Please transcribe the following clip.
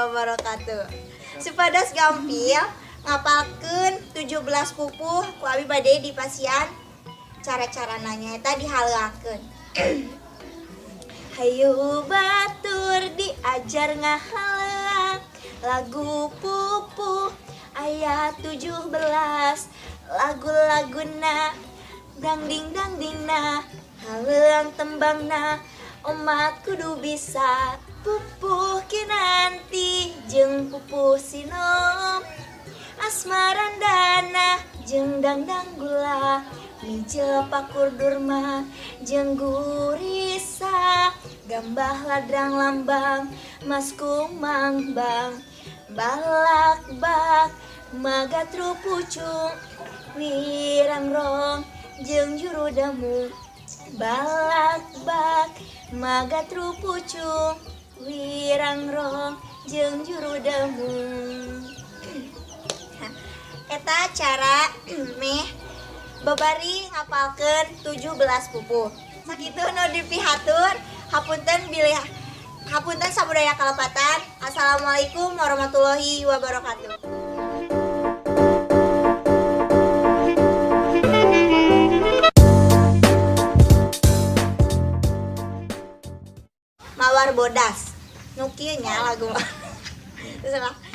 Wabarakatuh. Supados gampil ngapalkeun 17 pupuh, ku abi bade dipasihan cara-carana, nyaeta dihaleuangkeun. Hayu batur diajar ngahaleuang lagu pupuh aya 17, lagu-laguna dangding dangdingna, haleuang tembangna, omat kudu bisa. Pupuh Kinanti jeung pupuh Sinom, Asmarandana jeung Dangdang Gula, Mijil Pakur Durma jeung Gurisa, Gambah Ladrang Lambang Mas Kumangbang, Balak Bak Magatru Pucung, Wirangrong jeung Juru Damu, Balak Bak Magatru Pucung, Wirangrong jeung Juru Damu. Eta cara meh babari ngapalkeun 17 pupuh. Sakitu nu dipihatur, hapunten bilih hapunten sabudaya kalepatan. Assalamualaikum warahmatullahi wabarakatuh. Mawar Bodas nu kieu nya lagu. Terus apa?